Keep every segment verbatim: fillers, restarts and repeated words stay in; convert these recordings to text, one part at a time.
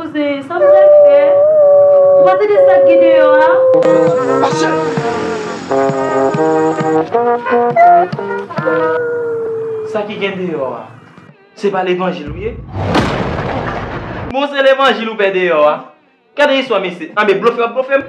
Kouzen, sa m pral fè? Ou pa tande sa k gen deyò a? Pastè! Sa ki gen deyò a? Se pa levanjil ou ye? Bon, se levanjil ou pè deyò a? Gade istwa mesye. Anben, blofe w ap blofe m.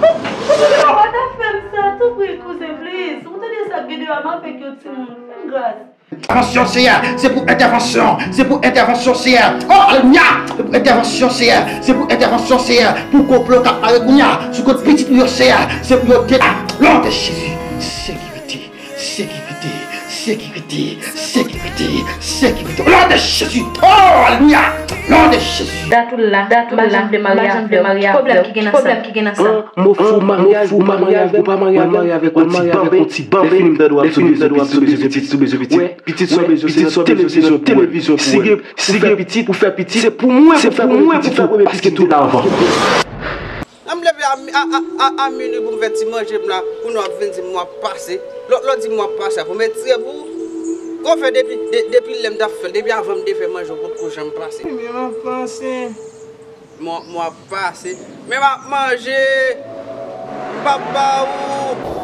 Ou pa ta fè m sa, tanpri, kouzen, please. Ou tande sa k gen deyò a, m avèk yon timoun. Fè m gras. Entèvansyon, Seyè, se pou entèvansyon, se pou entèvansyon, Seyè. Oh, alelouya! Se pou entèvansyon, Seyè, se pou entèvansyon, Seyè. Pou konplo k ap pare kounye a sou kont pitit ou yo, Seyè, se pou yo deba. Non de Jezi, sekirite, sekirite, sekirite, sekirite, sekirite. O non de Jezi, oh, alelouya! Non de Jezi. Dat ou la, dat ou la, m pa janm vle marye avè w. Ki pwoblèm ki gen nan sa? Mo fou maryaj, ou pa marye avè m, ou pa marye avè m, ou pa marye avè m, ou ti banben. Lè fini m tande w ap di w bezwen pitit, ou bezwen pitit, ou bezwen pitit. Pitit sa w bezwen, se nan televizyon pou wè. Si gen, si gen pitit, pou fè pitit, se pou mwen, se pou mwen pou fè premye pitit la avan. Lè m leve a, a, a, a, a minwi pou m fè ti manje m la, kounye a w ap vin di m w ap pase. Lè, lè w di m w ap pase, pou m retire pou ou. Kon fè depi, de, depi lè m t ap fè l, depi avan m te fè manje, w potko janm pase. Ebyen, m ap pase. Mwen, mwen ap pase. Men m ap manje. M p ap ba ou.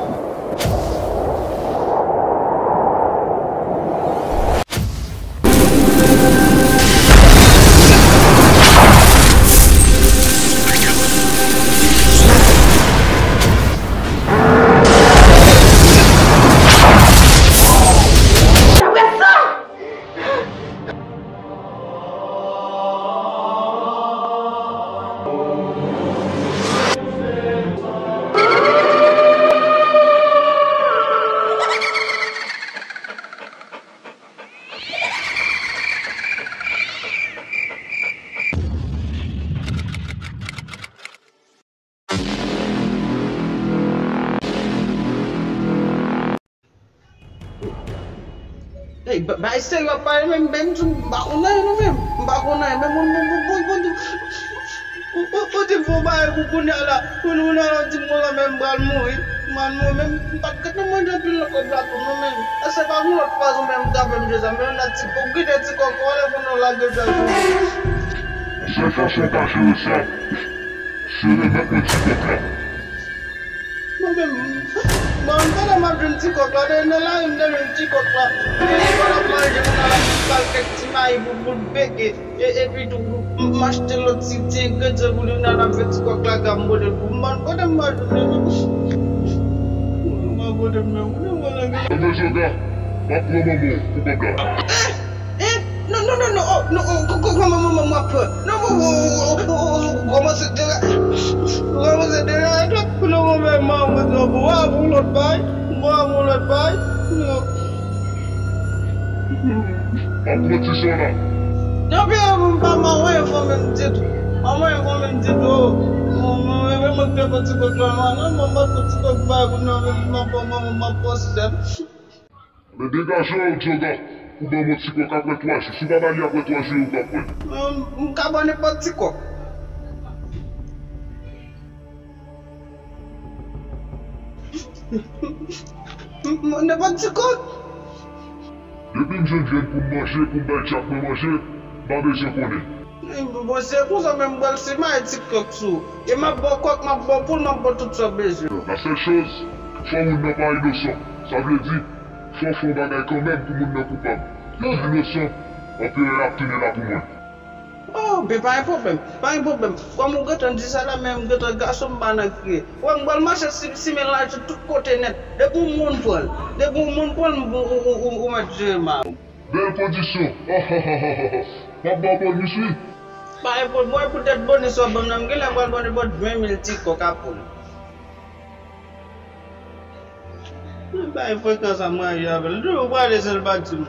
Ey, ba-, bay serye w ap pale menm, menm si m pa konn anyen non menm. M pa konn anyen, men moun, moun, moun, moun, moun, ou, ou, ou di m fè yon bagay pou kounye a la, kounye a la w di m konsa menm m pral mouri, m pral mouri, menm m pa t gentan manje anpil nan kòb la tou non menm. Èske pa gon lòt fason menm m ta fè m jwe sa, men yon ti kòk, kite ti kòk, wale pou nou lage sa sou. Sèl fason w ka jere sa, se remèt mwen ti kòk la. Mwen menm, bon, pandan m ap jwenn ti kòk la, nan, nan lari m te jwenn ti kòk la. Epi pandan m ap manje, m al achte kèk ti mayi pou, pou l peke. E, epi tou, m, m achte lòt ti, ti engredyan pou li, m al ap fè ti kòk la gambole pou m. Bon, kote m va jwenn li? M pa kote m menm, kote m va jwenn li? Enben, Joga, m ap pran manman w pou kòb la. Eh! Eh, non, non, non, non, oh, non, oh, ko-, ko-, kòman manman m ap pran? Non, oh, oh, kòmanse dera-, kòmanse deranje. Non, mwen menm, mwen, mwen, non, mwen, mwen, mwen, lòt bay, mwen, mwen, lòt bay, non. Ap pran ti sa la. Non, pi, mwen pa, mwen, mwen, fò menm ditou. Mwen, mwen, fò menm ditou. Mwen, mwen, mwen, mwen, mwen, mwen, ti kòk la, non, non, mwen, mwen, ti kòk bay, non, mwen, mwen, mwen, mwen, mwen, mwen, mwen, Men degaje w, Joga, ou ban m yon ti kòk apre twa jou. Si w pa ba li apre twa jou, ou p ap wè. M, m ka ba w nenpòt ti kòk. M, m, nenpòt ti kòk. Depi m jwenn vyann pou m manje, pou m bay chat mwen manje, m pa bezwen konnen. Bon, se konsa menm, m pral simaye ti kòk sou ou. E m ap ba w kòk, m ap ba w poul, m ap ba w tout sa w bezwen. La sèl choz, fò moun nan pa inosan. Sa vle di, fò w fè yon bagay kanmenm pou moun nan koupab. Li inosan, anperè a ap tounen la pou mwen. Oh, ben pa gen pwoblèm, pa gen pwoblèm. Kòm ou gentan di sa la, men m gentan gason, m pa nan kriye. Wè, m pral mache si-, simen laj tout kote nèt. Depi yon moun pran l, depi yon moun pran l, ou, ou, ou, ou, ou mèt jere mal. Bèl kondisyon. M ap ba w bonis, wi. Pa gen pwoblèm, poutèt bonis w ap ban m nan, m genlè pral ba w nenpòt ven mil ti kòk a poul. Bay frekan sa, m rayi avè l. Ou prale san l pa di m.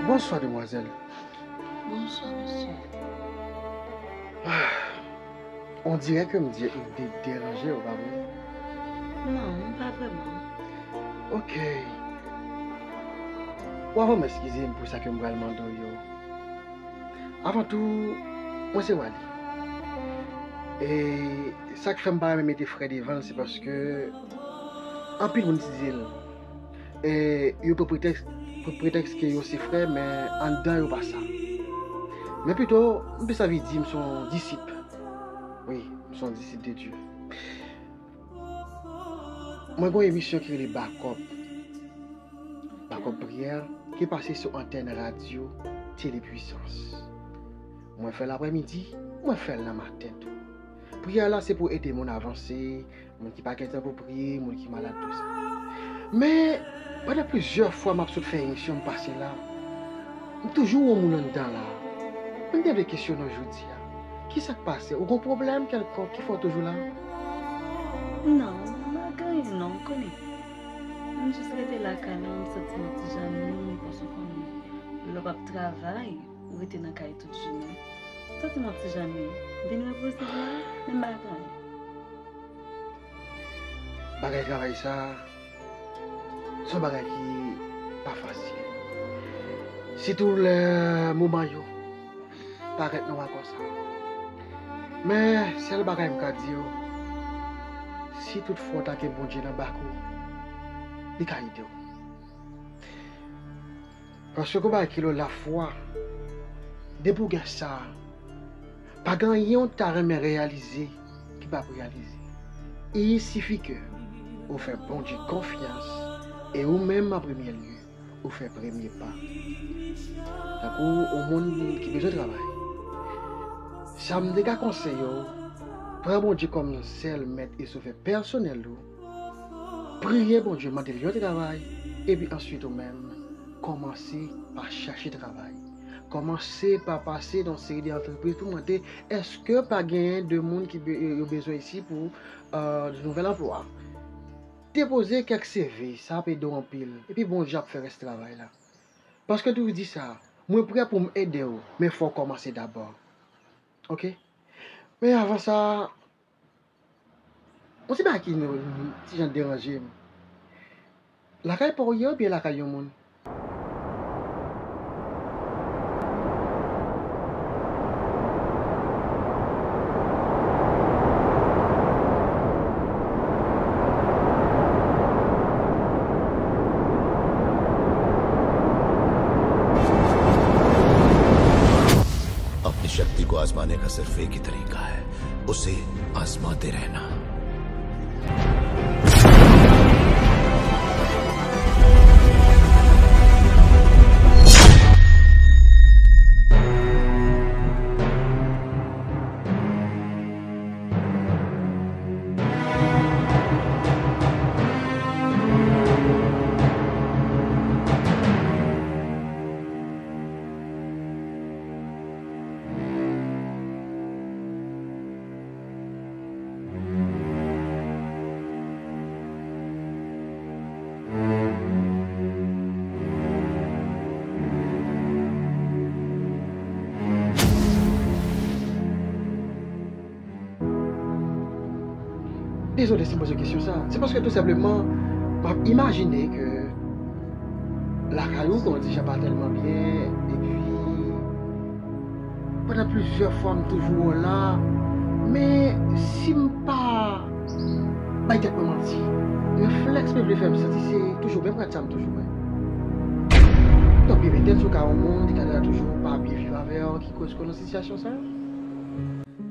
Bonswa, demwazèl. Bonswa, mesye. On dirè ke m de-, de-, deranje w, pa vre? Non, pa vrèman. Ok. W ap vrèman eskize m pou sa ke m pral mande w yo. Avan tou, mwen se Wally. E sa k fè m pa renmen mete frè devan l, se paske anpil moun itilize l. E yo pran pretèks, pran pretèks ke yo se frè, men anndan yo pa sa. Men pito, m plis anvi di m se yon disip. Wi, m se yon disip de Dye. Mwen gen yon emisyon ki rele Bakòp. Bakòp priyè, ki pase sou antèn radyo Tele Pwisans. Mwen fè l aprèmidi, mwen fè l nan maten tou. Priyè la se pou ede moun avanse, moun ki pa gen tan pou priye, moun ki malad, tou sa. Men, pandan plizyè fwa m ap sot fè emisyon m pase la, m toujou wè yon moun anndan la. Mwen te vle kesyone w jodi a. Kisa k pase? Ou gon pwoblèm kèlkonk ki fè w toujou la? Non, m pa gen anyen non, ou konnen. M jis rete lakay la, m santi m ap ti jan mi, paske w konnen, lè w ap travay, ou rete nan kay tout jounen. Santi m ap ti jan mi. M vin repoze m la, men m pa gen anyen. Bagay travay sa, se yon bagay ki pa fasil. Sitou lè moman yo parèt nou wè konsa. Men, sèl bagay m ka di w, si tout fwa w ta gen Bondye nan bak ou, li ka ede w. Paske gon bagay ki rele lafwa, depi w gen sa, pa gen anyen w ta renmen reyalize ki p ap reyalize. Il sifi ke ou fè Bondye konfyans e ou menm an premye lye, ou fè premye pa. Tankou yon moun ki bezwen travay. Sa m te ka konseye w, pran Bondye kòm sèl mèt e sovè pèsonèl ou, priye Bondye, mande l yon travay, epi answit ou menm, kòmanse pa chache travay. Kòmanse pa pase nan yon seri de antrepriz pou mande, èske pa genyen de moun ki be-, yo bezwen isi pou, euh, de nouvèl anplwa? Depoze kèk C V, sa ap ede w anpil. Epi Bondye ap fè rès travay la. Paske m toujou di sa, mwen prè pou m ede w, men fò w kòmanse dabò. Ok? Men avan sa, yon ti bagay ki nou, ti jan deranje m. Lakay pa w ye oubyen lakay yon moun? अपनी शक्ति को आजमाने का सिर्फ एक ही तरीका है, उसे आजमाते रहना। Dezole si m poze w kesyon sa. Se paske tou senpleman, m ap imajine ke lakay ou kondisyon pa tèlman byen, epi pandan plizyè fwa m toujou wè w la, men si m pa bay tèt mwen manti, reflèks mwen vle fè m santi se toujou menm rad sa m toujou wè. Tanpri, petèt si w ka yon moun ki ta toujou pa byen viv avè w, ki koz ke w nan sitiyasyon sa?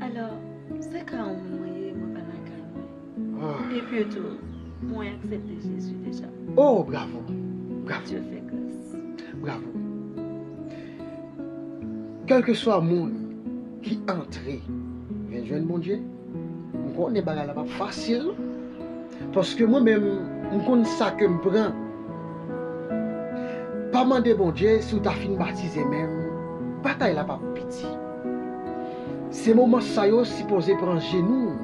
Alò, se ka yon moun mwen ye, mwen pa lakay mwen. Ah. Epi tou, mwen aksepte Jezi deja. Oh, bravo! Bravo! Dye fè gras. Bravo! Kèlkeswa moun ki antre vin jwenn Bondye, m konnen bagay la p ap fasil, paske mwen menm, m konn sa ke m pran. Pa mande Bondye si w ta fin batize menm, batay la p ap piti. Se moman sa yo sipoze pran jenou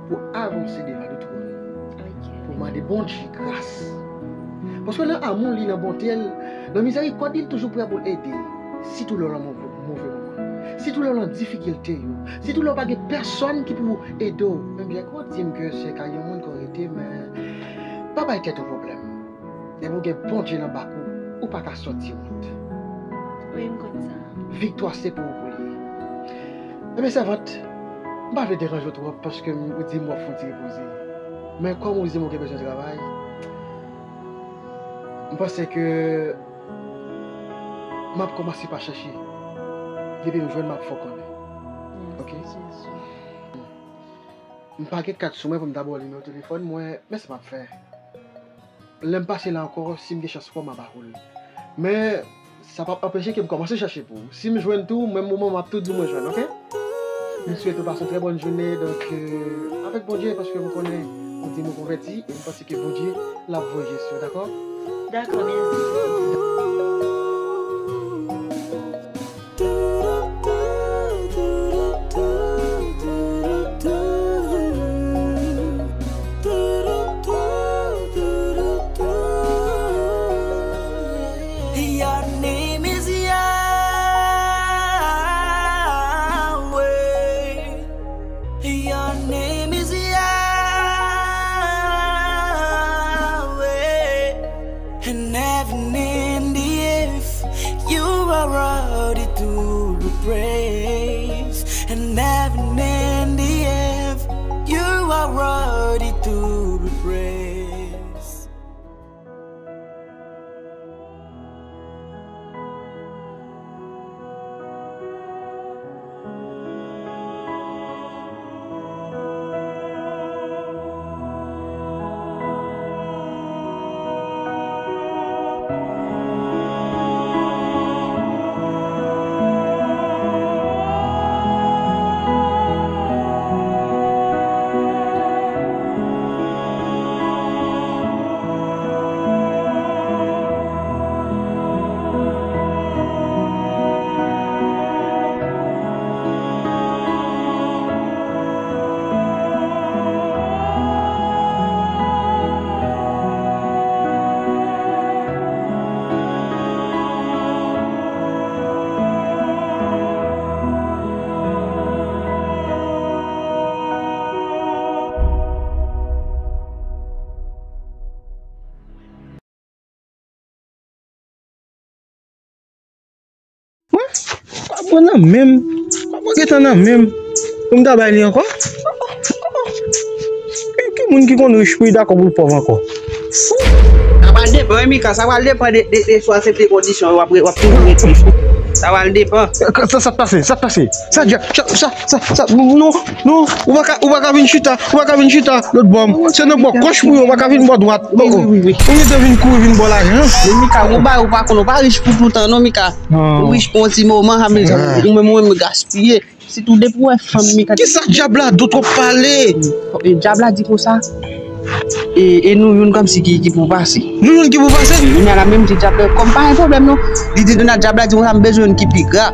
pou avanse devan do twòn, pou mande Bondye gras. Paske nan amou li, nan bonte l, nan mizèrikòd li, li toujou prè pou l ede, sitou lè w nan move, move moman. Sitou lè w nan difikilte yo. Sitou lè w pa gen pèsòn ki pou ede w. Men byen ke w di m ke se kay yon moun ke w rete, men pa bay tèt ou pwoblèm. Depi w gen Bondye nan bak ou, ou pa ka sòti wont. Wi, m konn sa. Viktwa se pou ou pou l ye. Ebyen, sèvant, m pa vle deranje w twòp paske m, ou di m w ap fè yon ti repoze. Men kòm ou di m ou gen bezwen travay, m panse ke m ap kòmanse pa chèche. Depi m jwenn, m ap fè w konnen. Oke? M pa gen kat sou mwen pou m ta ba w nimewo telefòn mwen, men sa m ap fè. Lè m pase la ankò, si m gen chans pou w, m a ba ou l. Men, sa p ap anpeche ke m kòmanse chèche pou ou. Si m jwenn tou, menm moman, m ap tou di w mwen jwenn, oke? M swete w pase yon trè bòn jounen, donk, euh, avèk Bondye, paske m konnen ou di m ou konvèti, e m panse ke Bondye, l ap voye je sou ou, dakò? Dakò, mèsi. Your name is Yahweh. Your name is Yahweh, and heaven and the earth, you are worthy to be praised. And heaven and the earth, you are worthy to be praised. Mwen, kòb mwen nan men m. Kòb mwen gentan nan men m. Pou m ta bay li ankò? Ki, ki moun ki konn rich pou li dakò pou l pòv ankò? Sa pral depann, wi, Mika. Sa pral depann de, de, de si w aksepte kondisyon yo, w ap re-, w ap toujou ret rich. Sa pral depann. Sa, sa, sa k pase? Sa k pase? Sa, sa, sa, sa, non, non, ou pa ka, ou pa ka vin chita, ou pa ka vin chita lòt bò m. Se nan bò kòch pou yo, ou pa ka vin bò dwat. Wi, wi, wi, wi. Ou gentan vin kouri vin bò lajan. Men Mika, ou pa, ou pa konn, ou pa rich pou toutan, non, Mika. Ou rich pou yon ti moman, sa vle di, ou menm, ou menm gaspiye. Sitou depi w wè fanm, Mika. Kisa dyab la di w twòp pale? E dyab la di konsa. E, e nou youn kòmsi ki, ki pou pase. Nou youn ki pou pase? Kounye a la menm di dyab la, kòm pa gen pwoblèm non. Li di kounye a dyab la di konsa, m bezwen youn ki pi gra.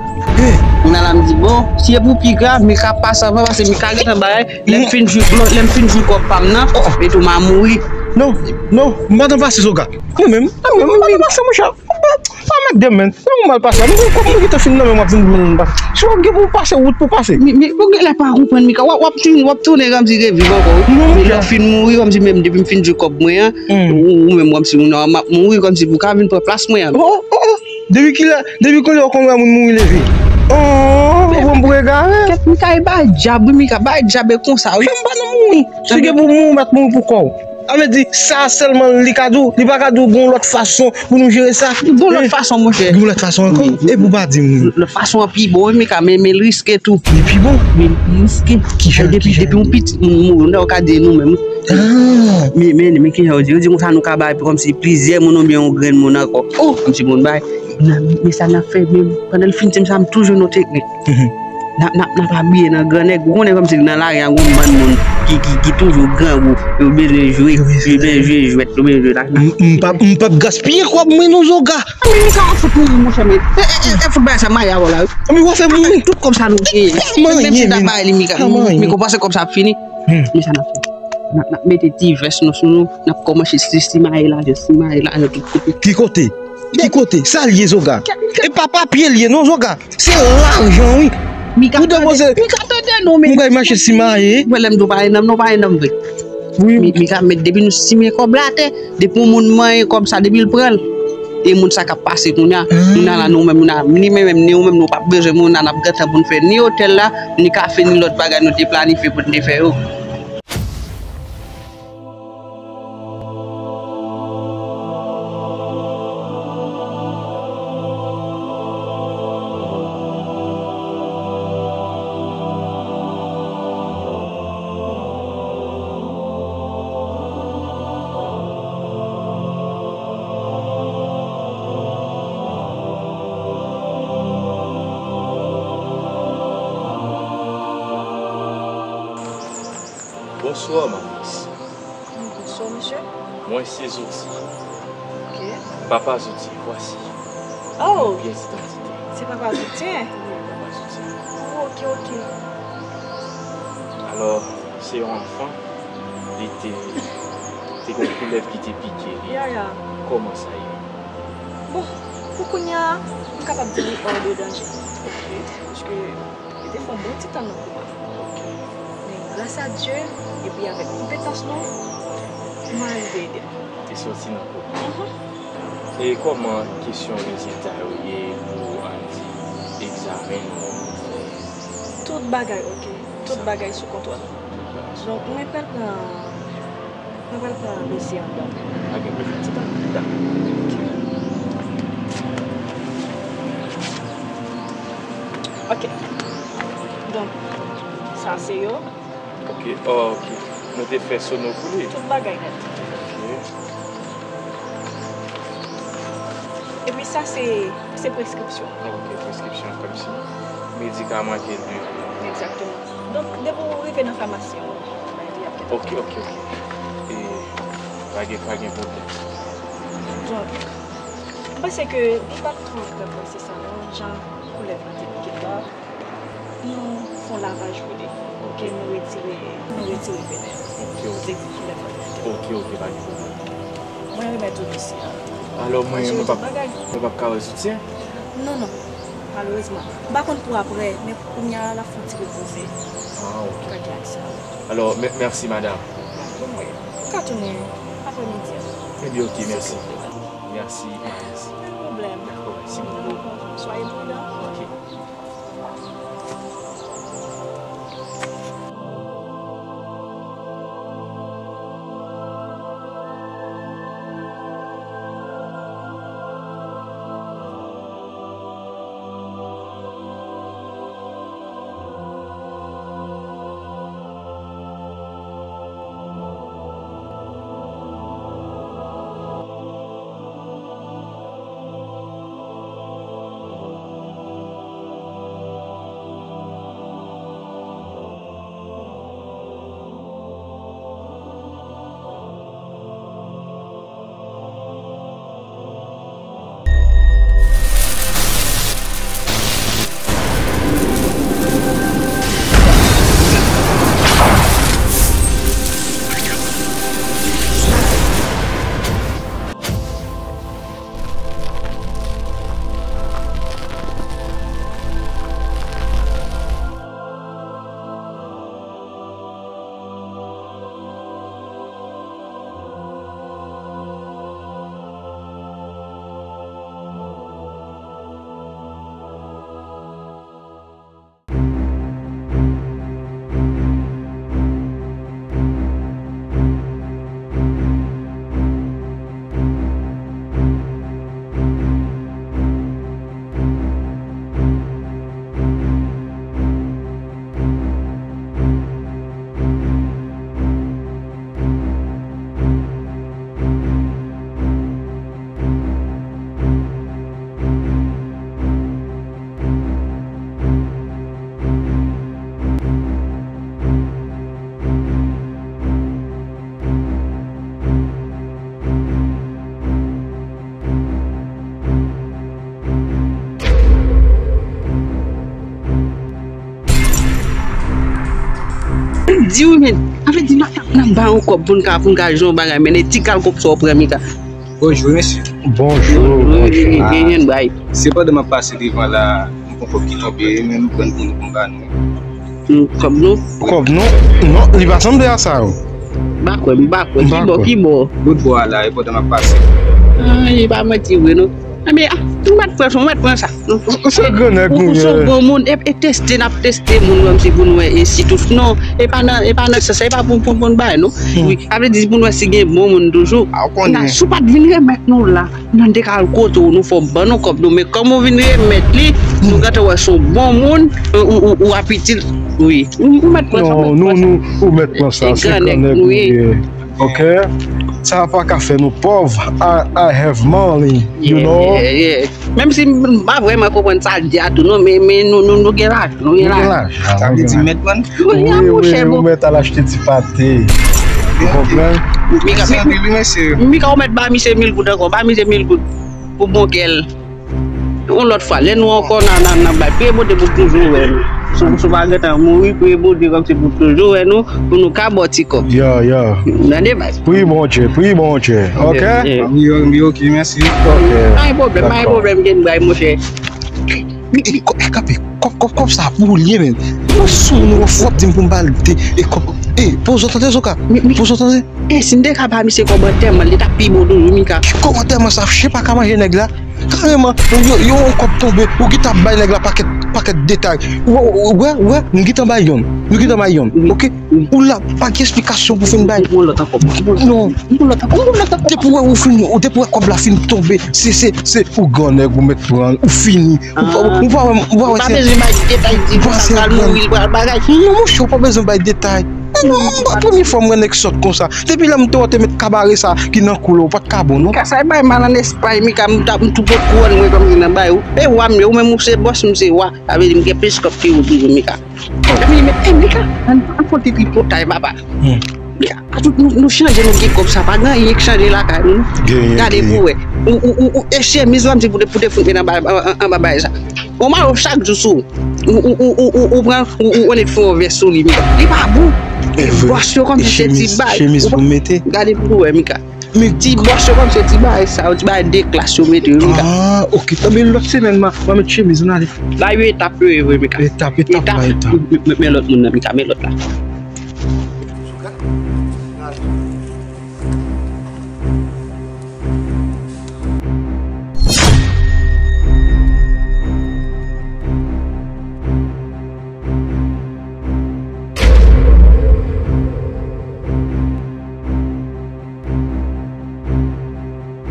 Kounye a la m di, bon, si e pou pi gra, Mika pase anvan, paske Mika gentan bay. Lè m fin jwi, lè m fin jwi kòb pa m nan, etou m a mouri. Non, non, m pa t anpase Zoga. Mwen menm, mwen menm, m pa t anpase, monchè. Pa, pa mèt de men. Nan ou mal pase. Mwen gen kòb mwen gentan fin nan men m, w ap vin di m pase. Si w ap gen pou w pase, wout pou w pase. Men, men, bon, gen lè pa konprann, Mika. W ap, w ap tounen, w ap tounen kòmsi reviv ankò. Men lè w fin mouri, kòmsi menm depi m fin jwi kòb mwen an, ou, ou menm kòmsi ou nan, m ap mouri kòmsi pou w ka vin pran plas mwen an. Oh, oh, oh. Depi kilè, depi kilè w konn wè moun mouri leve? Oh, ou pran m pou egare. Kèt, Mika, e bay dyab, wi, Mika, bay dyab e konsa, wi. Kè m pa nan mouri. Si w gen pou mouri, w mèt mouri pou kò w. Sa vle di, sa sèlman li ka di w, li pa ka di w gen yon lòt fason pou nou jere sa? Gen yon lòt fason, monchè. Gen yon lòt fason ankò? Epi w pa di m. Lòt fason an pi bon, wi, Mika, men, men l riske tou. Li pi bon? Men li riske. Kijan, depi, kijan? Depi yon pitit moun mouri, nou ka di nou menm. Men, men, men kijan yo di? Yo di konsa nou ka bay kòmsi plizyè moun oubyen yon grenn moun ankò. Kòmsi moun bay. Men sa n ap fè menm. Pandan l fin di m sa, m toujou nan teknik. N ap, n ap, n ap abiye nan gran nèg. Ou konnen kòmsi nan lari a, gon bann moun ki, ki, ki toujou grangou. Yo bezwen jwe, yo bezwen jwe jwèt, yo bezwen jwe la. M, m p ap, m p ap gaspiye kòb mwen non, Zoga. Men Mika, w ap fout mouri, monchè, men. E, e, e, e, fout bagay sa maye avè w la, wi. Men w ap fè mouri. Tout kòb sa nou genyen. Menm si n ta bay li, Mika. Mika, w panse kòb sa ap fini? Men sa n ap fè. N ap, n ap mete ti vès nou sou nou, n ap kòmanse si, simaye lajan, simaye lajan tout kote. Ki kote? Ki kote? Sa l ye, Zoga? E pa papye l ye non, Zoga. Se lajan, wi. Mika tande, Mika tande nou, men. Mwen kay mache simaye. Mwen lè m di w pa gen nanm, non, pa gen nanm vre. Wi. Mi-, Mika, men depi nou simen kòb la atè, depi yon moun manyen kòb sa, depi l pran l, e moun sa k ap pase kounye a, kounye a la nou menm, nou, ni men menm, ni ou menm, nou p ap bezwen moun la, n ap gentan pou n fè ni otèl la, ni kafe, ni lòt bagay nou te planifye pou n te fè yo. Bonsoir, ma nièce. Bonsoir, monsieur. Mwen se Zoti. Ok. Papa Zoti, voici. Oh! Pyès idantite. Se papa Zoti, hein? Wi, papa Zoti. Oh, ok, ok. Alò, se yon anfan, li te, te gen yon koulèv ki te pike li. Ya, ya. Kòman sa ye? Bon, pou kounye a, m kapab di li hors de danger. Ok. Paske li te fè yon bon ti tan nan koma. Ok. Men gras a Dye, epi avèk konpetans nou, nou arive ede l. Li sòti nan koma. Mhm. E kòman kesyon rezilta yo ye pou, ann di, egzamen nou fè? Tout bagay ok. Tout bagay sou kontwòl. Donk, mwen pral pran Mwen pral pran mesye anndan. Pa gen pwoblèm, ti tan. Dakò. Ok. Donk, sa se yo. Ok, oh, ok. Nou te fè sono pou li. Tout bagay nèt. Ok. Epi sa se, se preskripsyon. Ok, preskripsyon kòmsi medikaman ke l dwe. Egzakteman. Donk, depi w rive nan famasi an, w bay li apre. Ok, ok, ok. E, pa gen, pa gen pwoblèm. Donk, m panse ke li pa t twò grav nan sans sa non, jan koulèv la te pike l la. Nou fè yon lavaj pou li. Ok. Epi nou retire, nou retire venè. Ok, ok. Koulèv la te pike l. Ok, ok, pa gen pwoblèm. Mwen remèt ou mesye a. Alò, mwen, mwen p ap, mwen p ap ka wè Zoti? Non, non. Malerezman. M pa konn pou aprè, men kounye a, l ap fè yon ti repoze. Ah, ok. Kaka ak sa. Alò, mè-, mèsi, madanm. Pou mwen. Ou ka tounen aprè midi an. Ebyen, ok, mèsi. Mèsi, mèsi. Pa gen pwoblèm. Dakò, mèsi bokou. Soyez prudent. Ok. M di wi, men, anfen, di, n ap, n ap ba yon kòb pou n ka, pou n ka jwe yon bagay, men e ti kalkòb sa w pran, Mika. Bonjou, mesye. Bonjou, bonjou. Genyen bay. Se pandan m ap pase devan la, m Yon kòb ki tonbe, men nou pran pou nou konba nou. Hmm, kòb nou? Kòb nou? Non, li pa sanble a sa yo. M pa kwè, m pa kwè. M pa kwè. Ki bò, ki bò? Lòt bò a la, e pandan m ap pase. Ah, e pa manti vre, non. Ah, men, ah, ou mèt pran sa, ou mèt pran sa. Se gran nèg ou ye. Ou se yon bon moun, e, e teste, n ap teste moun, kòmsi pou nou wè, e si tout, non, e pa nan, e pa nan sans sa, e pa pou, pou, pou n bay, non. Hmm. Wi, sa vle di pou nou wè si gen bon moun toujou. Ah, ou konnen. Si w pa t vin remèt nou la, nou te ka al kote w, nou fè w ban nou kòb nou, men kòm ou vin remèt li, nou gentan wè se yon bon moun, ou, ou, ou, ou ap itil. Wi. Ou, ou mèt pran sa, ou mèt pran sa. Non, nou, nou, ou mèt pran sa, se gran nèg ou ye. Ok? Sa pa ka fè nou pòv. I, I have money, you know? Yeah, yeah, yeah. Menm si m pa vrèman konprann sa l di a tou, non, men, men nou, nou, nou gen lajan, nou gen lajan. Sa vle di mèt pran. Wi, wi, ou mèt al achte ti pate. Ou konprann? Mika, Mika, ou mèt ba misye mil goud ankò, ba misye mil goud pou bon kè l. Yon lòt fwa, lè nou ankò nan, nan, nan bay, priye Bondye pou toujou wè nou. Si, si w pa gentan mouri, priye Bondye kòmsi pou toujou wè nou, pou nou ka ba w ti kòb. Ya, ya. Tande, baz. Priye Bondye, priye Bondye. Ok? Yeah, yeah. Wi, wi, ok, mèsi. Ok. Pa gen pwoblèm, pa gen pwoblèm, gen bay, monchè. Li, li, kòb, e, kanpe, kòb, kòb, kòb sa pou ou li ye, menm. Mwen sou nou, w ap di m pou m ba l de, e kòb. E, poze w tande, Zoka. Poze w tande. E, si n te ka ba misye kòb antèman, li t ap pi bon toujou, Mika. Ki kòb antèman sa? Chen pa ka manje nèg la. Kareman, yo, yo, yon kòb tonbe, ou gentan ap bay nèg la pakèt, pakèt detay. Ou wè, ou wè, ou wè, nou gentan bay yonn. Nou gentan bay yonn. Ok? Ou la, pa gen esplikasyon pou fin bay. Yon lòt ankò. Non. Yon lòt ankò. Yon lòt ankò. Depi w wè ou fin, ou depi w wè kòb la fin tonbe, se, se, se, ou gran nèg, ou mèt pran, ou fini. Ou pa, ou pa wè, ou pa wè se. Ou pa bezwen bay detay, di konsa l pral mouri, l pral bagay. Non, monchè, ou pa bezwen bay detay. Non, non, m pa premye fwa m wè nèg sòt konsa. Depi lè m te wè w te met kabare sa ki nan kou la, ou pa t ka bon, non. Mika, sa e bay mal an Espay, Mika, m t ap, m tou pot kouwòn mwen kòm ki nan bay ou. E wa m ye, ou menm ou se bòs, m se wa. Sa vle di m gen plis kòb ke ou toujou, Mika. Epi li met, e, Mika, ann, ann fè yon ti tripotay, papa. Hmm. Mika, a tout nou, nou chanje, nou gen kòb sa, pa gen anyen k chanje lakay nou. Gen anyen, gade pou wè. Ou, ou, ou, ou, e chemiz la, m di pou te, pou te fout met anba, an, an, anba bay sa. Ou mare w chak jou sou ou. Ou, ou, ou, ou, ou, ou pran, ou, ou, ou fè yon vès sou li, Mika. Li pa bon. E vre. Bòs yo kòmsi se ti bay. Chemiz pou mete. Gade pou wè, Mika. Men ti bòs yo kòmsi ti bagay sa yo, ti bagay de klas yo mete yo, Mika. Ah, ok. Tanben lòt semèn, m a, m a met chemiz, m ale. Bagay yo etap yo ye vre, Mika. Etap, etap pa etap. Men, men, men lòt moun nan, Mika, men lòt la.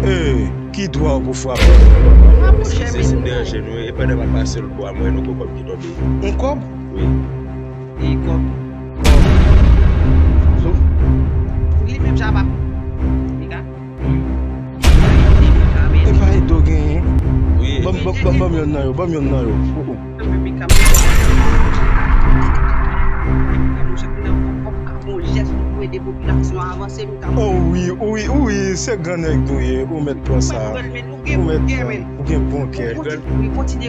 Ee, ki dwa w pou frape? Eskize si m deranje nou, e pandan m ap pase l bò a, m wè nou gon kòb ki tonbe. Yon kòb? Wi. E kòb? Kòb. Li menm sa pa. Li ka. E pa Edo genyen? Wi. Ban m, ban m, ban m, ban m yonn nan yo, ban m yonn nan yo. Oh, oh. Oh wi, wi, wi, se gran nèg nou ye, ou mèt pran sa. Ou mèt pran, ou gen bon kè. Kontinye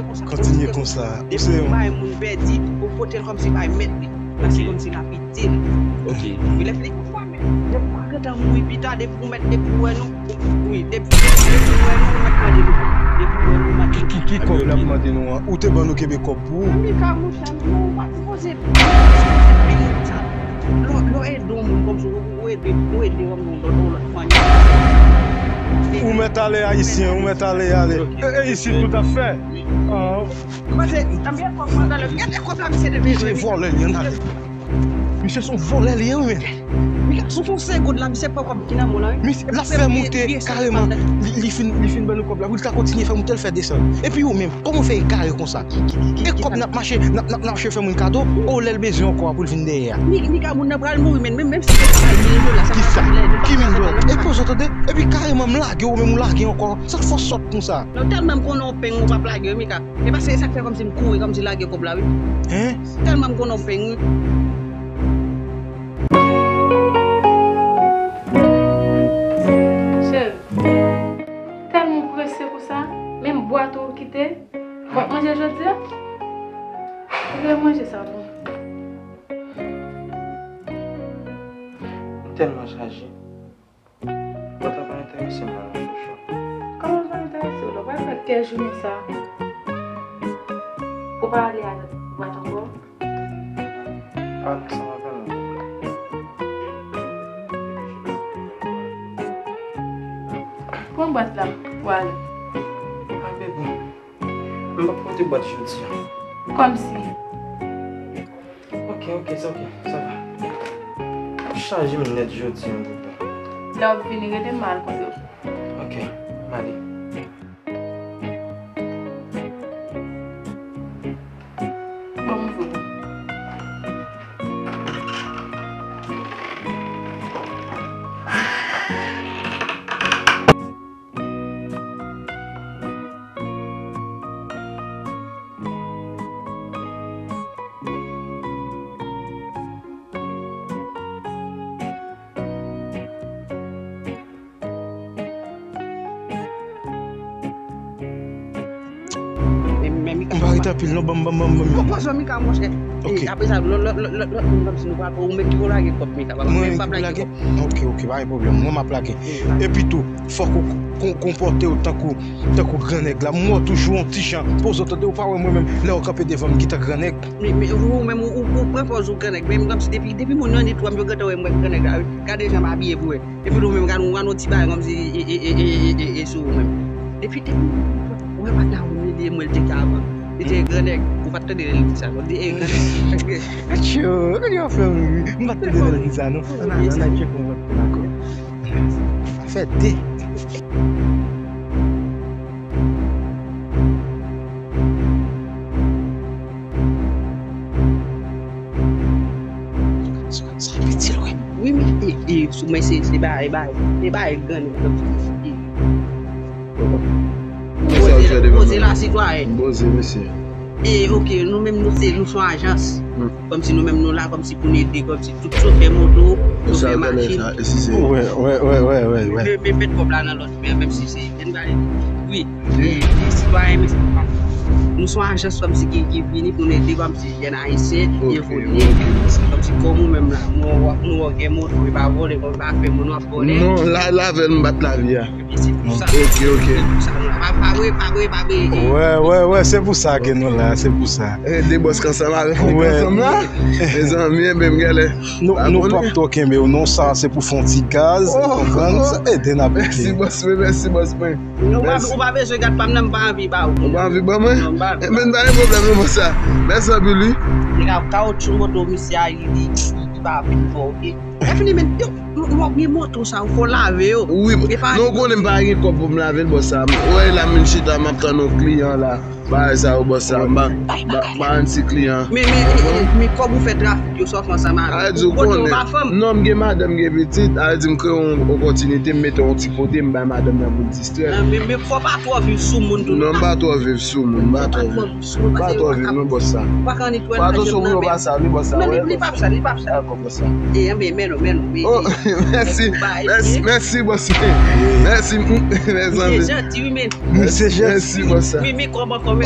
konsa. Ou se yon. Depi ou bay moun pèdi, ou pote l kòmsi bay mèt li. Paske kòmsi l ap itil. Ok. Wi, lè fini konsa, men depi ou pa gentan mouri pita, depi ou mèt, depi ou wè nou, wi, depi, depi, depi ou wè nou, ou mèt mande nou. Depi ou wè nou, mande nou. Ki, ki, ki kòb l ap mande nou an? Ou te ban nou kenbe kòb pou ou? Mika, monchè, nou pa sipoze, sipoze peye sa. Lè w, lè w ede yon moun kòmsi ou, ou ede, ou ede yon moun lòt, yon lòt fanmi. Ou mèt ale, Ayisyen, ou mèt ale, ale. E, e isit tout ap fè. Ah. Pase, anbyen kòb mwen talè. Gade kòb la misye te bezwen. Misye vòlè li, ann ale. Misye se yon vòlè li ye, wi, men. Mika, sou fon segonn la, misye pran kòb ki nan men w la, wi. Misye, l ap fè moute kareman. Li, li fin, li fin ban nou kòb la. Pou li ka kontinye fè moute, l fè desann. Epi ou menm, kòman w fè egare konsa? E kòb n ap mache, n ap, n ap, n ap mache fè moun kado, o lè l bezwen ankò a pou l vin dèyè a. Mi, Mika, moun nan pral mouri, men menm, menm si se pa mil dola, sa pa mil dola. Ki mil dola? Epi w tande? Epi kareman m lage w, ou menm ou lage ankò. Sa k fè w sòt konsa? Non, tèlman m konnen w peng, ou p ap lage, wi, Mika. E paske e sa k fè kòmsi m kouri, kòmsi lage kòb la, wi. Hein? Tèlman m konnen w peng, wi. Cheri, tèlman w prese konsa, menm bwat ou kite, w ap manje jodi a? Ou lè manje sa pou mwen. M tèlman chaje. Mwen ta pa enterese m nan relasyon. Kòman l pa enterese w la? W pral fè kè jounen sa. Ou pa ale a bwat ankò? Ah, sa va pa non. Pran bwat la, ou ale. Ah, bebe. M p ap pote bwat jodi a. Kòmsi? Ok, ok, sa ok, sa va. Ap chaje m nèt jodi a, bebe. Lè w ap vini, rele m al kote w. Ok, m ale. Bon, m voye. M pa ret anpil non, ban m, ban m, ban m, ban m. Pran swen Mika, monchè. Ok. E apre sa, lòt, lòt, lòt, lòt, lòt moun kòmsi nou pral pran, ou menm ki pou lage kòb Mika, pa, ok, pa, pa lage kòb. Ok, ok, pa gen pwoblèm. Mwen m ap lage. Epi tou, fòk ou kon-, konpòte w tankou, tankou gran nèg la. M wè w toujou yon ti jan. Poze w tande, ou pa wè mwen menm, lè w kanpe devan m, gentan gran nèg. Men, men, ou menm, ou, ou, ou pran pòz ou gran nèg. Men m kòmsi depi, depi moun nan netwè m, yo gentan wè m wè gran nèg la, wi. Gade jan m abiye pou wè. Epi nou menm, gade, ou gade yon ti bagay kòmsi e, e, e sou ou menm. Depi, depi, ou wè patnè ou, li, li, mwen, li te ka avan. Li te gran nèg, ou pa t tande lè l di sa, non. Li te gran nèg. Atchou, gade yon fè, wi, wi. M pa t tande lè l di sa, non. Ann al, ann al tcheke yon lòt kote ankò. Sa fè de. Sa, sa, sa piti lwen. Wi, men, e, e, sou mwen se, se bagay, bagay, se bagay gran nèg, e. Poze la, sitwayen. Poze, mesye. E, ok, nou menm, nou se, nou se yon ajans. Kòmsi nou menm, nou la, kòmsi pou n ede, kòmsi tout chofè moto, chofè machin. Wè, wè, wè, wè, wè, wè. Men, men, met kòb la nan lòt men, menm si se, wi. E, e sitwayen, men se pa. Nou se yon ajans kòmsi ki, ki vini pou n ede kòmsi jèn ayisyen, evolye. Kòmsi kòm ou menm la, nou wè, nou wè gen moto, e pa vòlè, kòm pa fè moun, w ap vòlè. Non, la, la avè l m bat lavi a. Epi se pou sa. Ok, ok. Se pou sa nou la. Pa, pa vre, pa vre, pa vre. Wè, wè, wè, se pou sa ke nou la, se pou sa. E, de bòs k ansanm avè, ansanm la. Mezanmi, enben, m genlè. Nou, nou p ap twò kenbe w, non, sa se pou fè yon ti gaz, ou konprann? Se ede n ap ede. Mèsi, bòs mwen, mèsi, bòs mwen. Non, ou pa, ou pa bezwen gad pa m nan, m pa anvi ba ou. Ou pa anvi ban mwen? Non, m pa anvi. Enben, pa gen pwoblèm, non, bòs sa. Mèsi anpil, wi. Nèg la, kawotchou moto misye a, li, li, li pa vin fò, ok? Lè fini, men, yo, yo, yo, gen moto sa, ou fò lave yo. Wi, non, ou konnen m pa gen kòb pou m lave l, bòs sa. Ou wè la, m vin chita, m ap tann yon kliyan la. Bagay sa yo, bòs sa, m pa, m pa, m pa anti kliyan. Men, men, men, men kòb ou fè trafik yo, sa w fè ansanm avè l. Ou kote ou pa fanm? Non, m gen madanm, m gen pitit. A di m kreye yon opòtinite, m mete yon ti kote, m bay madanm nan pou l distrè l. Men, men fò pa twò viv sou moun tou, non. Non, m pa twò viv sou moun, m pa twò viv. M pa twò viv, non, bòs sa. Pa twò sou moun, bòs sa, wi, bòs sa. Non, li p ap sa, li p ap sa. Dakò, bòs sa. E, men, men, men, men. Oh, mèsi, mèsi, mèsi, bòs. Mèsi, mèsi. Misye janti, wi, men. Misye janti. Mèsi, bòs sa. Men, men, kòb ankò, men.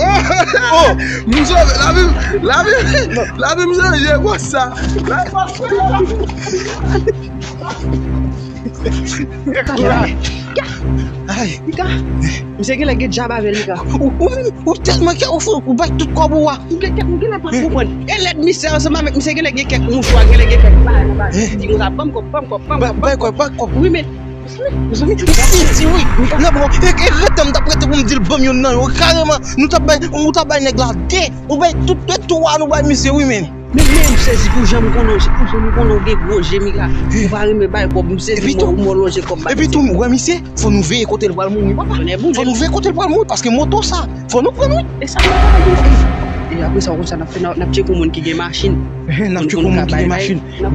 Oh, m sove, lavi m, lavi m, lavi m chanje, bòs sa. Ay. Mika, misye genlè gen djab avè l, Mika. Ou, ou menm, ou tèlman kè ou fou, ou bay tout kòb ou a. Ou gen kèk, ou genlè pa konprann. E lèd misye ansanm avèk misye genlè gen kèk mouchwa, genlè gen kèk bagay nan bagay. Di konsa, ban m kòb, ban m kòb, ban m kòb, ban m kòb. Ban m kòb, ban m kòb. Wi, men. Mezanmi, mezanmi, mezanmi, si, si, wi. Nan, bon, e, e, rete m t ap rete pou m di l ban m youn nan yo. Karèman, nou t ap bay, ou t ap bay nèg la de. Ou bay tout, tout twa, nou bay misye, wi, men. Men, men, m sezi pou jan m konnen w, pou jan m konnen w gen gwo je, Mika. Ou pa renmen bay kòb, m sezi, mwen, ou mwen lonje kòb bay misye. Epi tou, ou wè misye, fò nou veye kote l pral mouri, papa. Fò nou veye kote l pral mouri, paske moto sa, fò nou pran l, wi. E sa, e, e apre sa, konsa, n ap fè, n ap, n ap tcheke moun ki gen machin. Ehe, n ap tcheke moun ki gen machin. Pa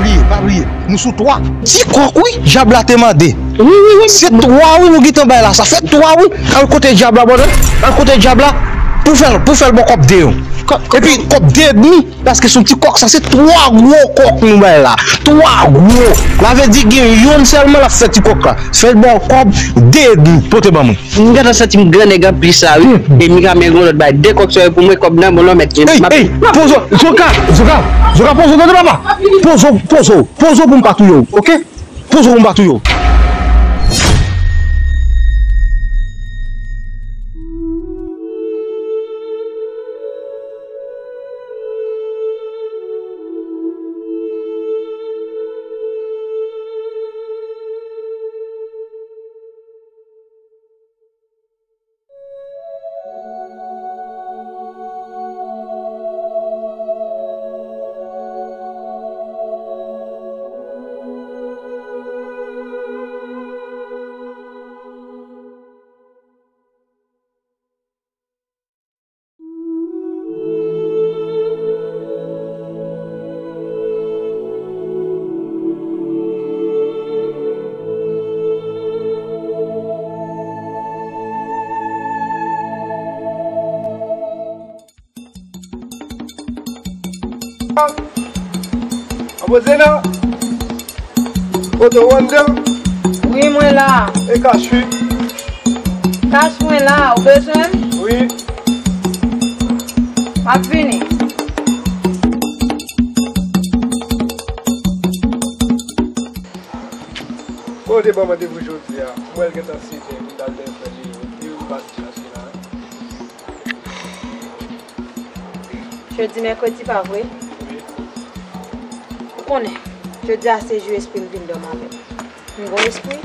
bliye, pa bliye. Nou sou twa. Ti kòk, wi, djab la te mande. Wi, wi, wi. Se twa, wi, nou gentan bay la. Sa fè twa, wi. Al kote djab la, bòdè. Al kote djab la. Pou fè l, pou fè l bò kòb de yo. Epi kòb de edmi. Paske se yon ti kòk, sa se twa gwo kòk nou bay la. Twa gwo. La vle di gen yonn sèlman l ap fè ti kòk la. Fè l ba w kòb de edmi. Pote ban mwen. M gentan santi m gran nèg anplis la, wi. E Mika, men gon lòt bay. De kòk sa yo pou mwen, kòb nan, bon, lòmèt. Ey, ey, pozo, Zoka, Zoka, Zoka, pozo, tande papa. Pozo, pozo, pozo pou m pa touye w, ok? Pozo pou m pa touye w. An poze la. Kote w anndan? Wi, mwen la. E kach wi. Kach mwen la, ou bezwen m? Wi. M ap vini. Kote ban randevou jodi a? Mwen l gentan sete pou m t al dèyè frè Leo. Leo pati chache la. Jodi mèkredi, pa vre? Wi. Ou konnen, jodi a se jou espri m vin dòmi avè m. M gon espri,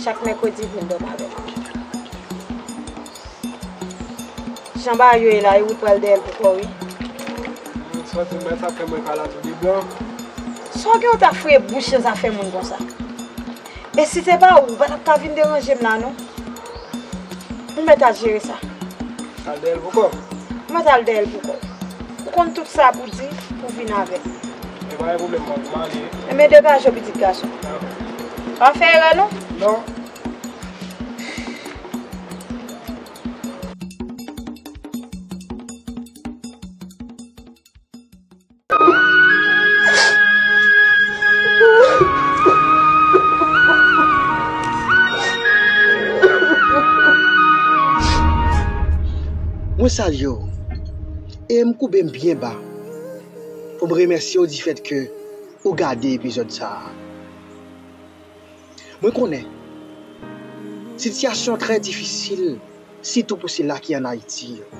chak mèkredi m vin dòmi avè m. Jan bagay yo ye la, e ou t pral dèyè l pou kò w, wi. M santi m sa fè mwen pale a tou de blan. Sa w gen w ta fouye bouch nan zafè moun konsa? E si se pa ou, ou pa t ap ka vin deranje m la, non. Ou mèt al jere sa. Al dèyè l pou kò w. Ou mèt al dèyè l pou kò w. Ou konn tout sa pou di, pou vin avè m. E pa gen pwoblèm, mwen, m ale. Enben, degaje w, pitit gason. Pa fè erè, non. Non. Mwen salye w e m koube m byen ba pou m remèsye w difèt ke ou gade epizòd sa a. Mwen konnen sitiyasyon trè difisil, sitou pou sila ki ann Ayiti yo.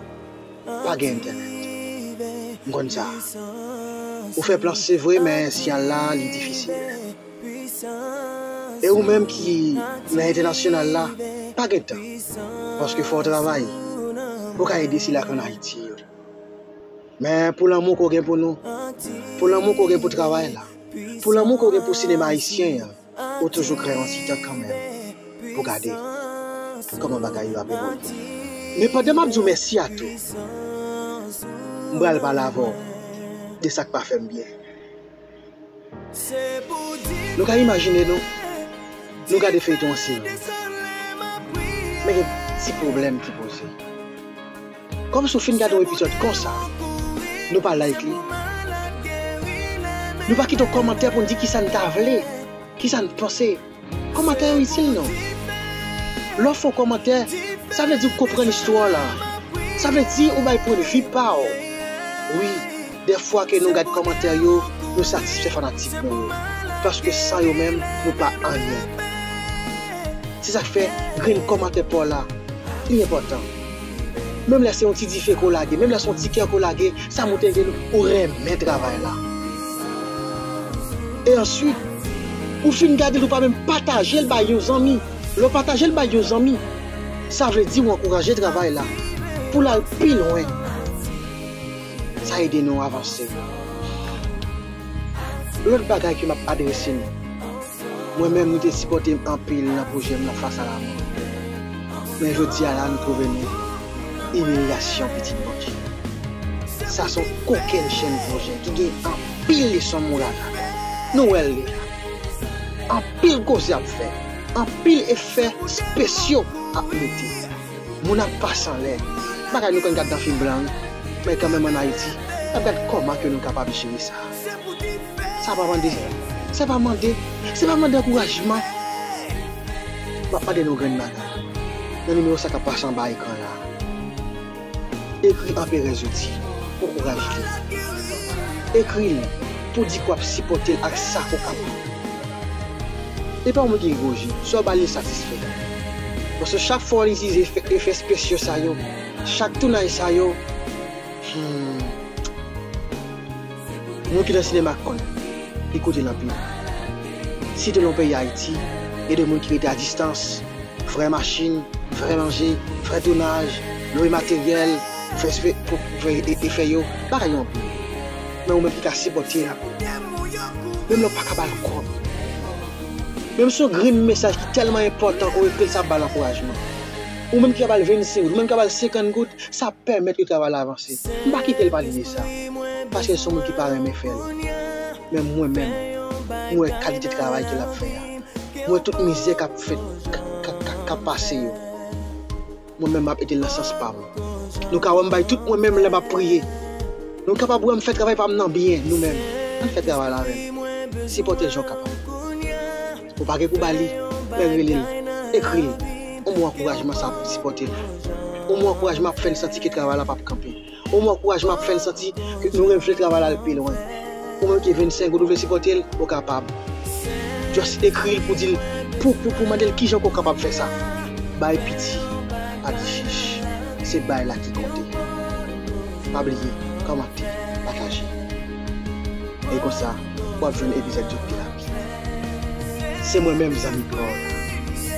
Pa gen entènèt. M konn sa. Ou fè plan se vre, men siyal la, li difisil. E ou menm ki nan entènasyonal la, pa gen tan. Paske fò w travay pou w ka ede sila k ann Ayiti yo. Men pou lanmou ke w gen pou nou, pou lanmou ke w gen pou travay la, pou lanmou ke w gen pou sinema ayisyen an, ou toujou kreye yon ti tan kanmenm pou gade kòman bagay yo ap evolye. Men pandan m ap di w mèsi a tou, m pral pale avè w de sa k pa fè m byen. Nou ka imajine nou, nou gade feyton an seri, men gen ti pwoblèm ki poze. Kòmsi w fin gade yon epizòd konsa, nou pa like li. Nou pa kite yon kòmantè pou n di kisa n ta vle, kisa n panse. Kòmantè yo itil non. Lè w fè yon kòmantè, sa vle di w konprann istwa w la. Sa vle di ou bay pwennvi pa w. Wi, dèfwa ke nou gad kòmantè yo, nou satisfè fanatik nou yo. Paske san yo menm, nou pa anyen. Se sa k fè grenn kòmantè pa w la, li enpòtan. Menm lè se yon ti dife ke w lage, menm lè se yon ti kè ke w lage, sa montre ke ou renmen travay la. E answit, ou fin gade l, ou pa menm pataje l bay yon zanmi. Lè w pataje l bay yon zanmi, sa vle di ou ankouraje travay la pou l al pi lwen. Sa ede nou avanse. Lòt bagay ke m ap adrese nou, mwen menm, nou te sipòte m anpil nan pwojè m nan Fas a Lamò. Men jodi a la, nou twouve nou imilyasyon pitit Bondye. Sa se yon kokennchenn pwojè ki gen anpil leson moral ladan l. Nou wè l deja. Anpil koze ap fè, anpil efè espesyo ap mete. Moun ap pase anlè. Bagay nou konn gad nan fim blan wi. Men kanmenm ann Ayiti, n ap gad kòman ke nou kapab jere sa. Sa pa mande, sa pa mande, se pa mande ankourajman. M ap mande nou grenn bagay. Nan nimewo sa k ap pase anba ekran la. Ekri Anperè Zodi pou ankouraje li. Ekri l pou di ke w ap sipòte l ak sa ke w kapab. E pa yon moun ki egwoji, sa w ba li satisfè. Paske chak fwa w itilize efè, efè espesyo sa yo, chak tounaj sa yo, hmm, moun ki nan sinema konn, li koute l anpil. Sitou nan peyi Ayiti, gen de moun ki rete a distans, frè machin, frè manje, frè tounaj, lwe materyèl, fè espe-, pou, pou fè e-, efè yo, bagay yo anpil. Men ou menm ki ka sipòte l, menm lè w pa ka ba l kòb, menm se yon grenn mesaj ki tèlman enpòtan ke w ekri l, sa ap ba l ankourajman. Ou menm ki ka ba l vennsenk goud, ou menm ki ka ba l senkant goud, sa ap pèmèt ke travay la avanse. M pa kite l pale de sa, paske l se yon moun ki pa renmen fè l. Men mwen menm, m wè kalite travay ke l ap fè a. M wè tout mizè k ap fèt, k, k, k, k ap pase yo. Mwen menm, m ap ede l nan sans pa m. Nou ka wè m bay tout mwen menm lè m ap priye. Nou kapab wè m fè travay pa m nan byen, nou menm. Ann fè travay la avè m. Sipòte l jan w kapab. Ou pa gen pou ba li, men rele l, ekri l. Yon mo ankourajman sa ap sipòte l. Yon mo ankourajman ap fè l santi ke travay la p ap kanpe. Yon mo ankourajman ap fè l santi ke nou renmen travay la al pi lwen. Ou menm ki vennsenk goud ou vle sipòte l, ou kapab. Just ekri l pou di l, pou, pou, pou mande l kijan ke w kapab fè sa. Bay piti, pa di chich. Se bay la ki konte. Pa bliye, kòmante, pataje. E konsa, w ap jwenn epizòd yo pi rapid. Se mwen menm zanmi pa w la,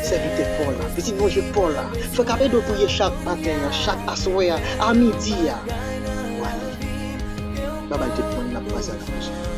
sèvitè pa w la, pitit Bondye pa w la, frè k ap ede w priye chak maten an, chak aswè a, a midi a. W ale. Babay tout moun, n ap kwaze nan pwochen.